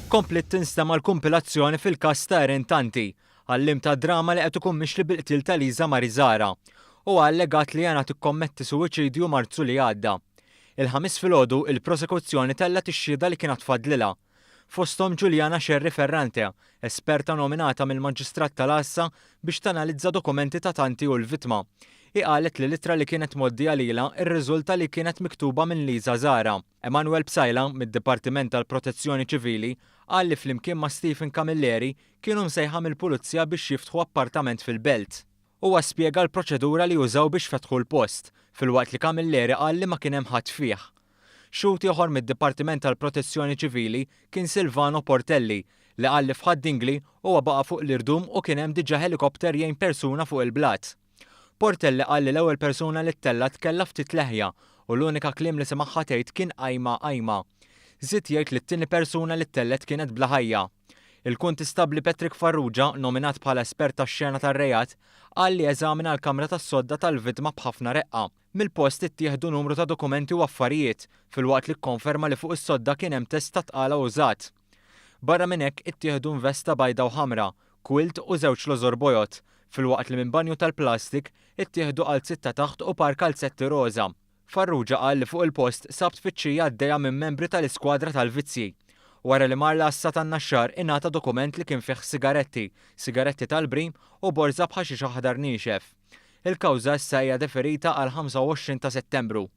Kompliet tinstema' l-kumpilazzjoni fil-każ ta' Erin Tanti, għalliem tad-drama li qed ikun mixli bil-qtil ta' Liza Marizara. Huwa allegat li għenha tikkommetti suwiċidju Marzu li għadda. Il-Ħamis filgħodu, il-prosekuzzjoni tellgħet ix-xhieda li kien għad fadlilha. Fosthom Giuliana Scerri Ferrante, esperta nominata mill-Maġistrat tal-Għassa biex tanalizza dokumenti ta' Tanti u l-vittma. Hi qalet li l-ittra li kienet mgħoddija lilha rriżulta li kienet miktuba minn Liza Zahra. Emanuel Psaila, mid-Dipartiment tal-Protezzjoni Ċivili, qal li flimkien ma' Stephen Camilleri kienu msejħa mill-Pulizija biex jiftħu appartament fil-Belt. Huwa spjega l-proċedura li użaw biex fetħu l-post, filwaqt li Camilleri qal li ma kien hemm ħadd fih. Xhud ieħor mid-Dipartiment tal-Protezzjoni Ċivili kien Silvano Portelli, li qal li f'Ħad-Dingli huwa baqa' fuq l-irdum u kien hemm diġà ħelikopter jgħin persuna fuq il-blat. Portelli qal li l-ewwel persuna li ttellgħet kellha ftit leħja u l-unika kliem li semagħha tgħid kien ajma ajma. Żied jgħid li t-tieni persuna li ttellgħet kienet bla ħajja. Il-Kuntistabbli Patrick Farrugia, nominat bħala espert tax-xena tar-reat, qal li eżamina l-kamra tas-sodda tal-vittma b'ħafna reqqa. Mill-post ittieħdu numru ta' dokumenti u affarijiet, filwaqt li kkonferma li fuq is-sodda kien hemm test ta' tqala użat. Barra minn hekk, ittieħdu nvesta bajda u ħamra, quilt u żewġ lożor bojod, filwaqt li minn banju tal-plastik ittieħdu qalziet ta' taħt u par kalzetti roża. Farrugia qal li fuq il-post sab tfittxija għaddejja minn membri tal-iskwadra tal-vizzji. Wara li mar l-għassa tan-Naxxar ingħata dokument li kien fih sigaretti, sigaretti tal-brim u borża b'ħaxix aħdar niexef. Il-kawża issa hija deferita għall-25 ta' Settembru.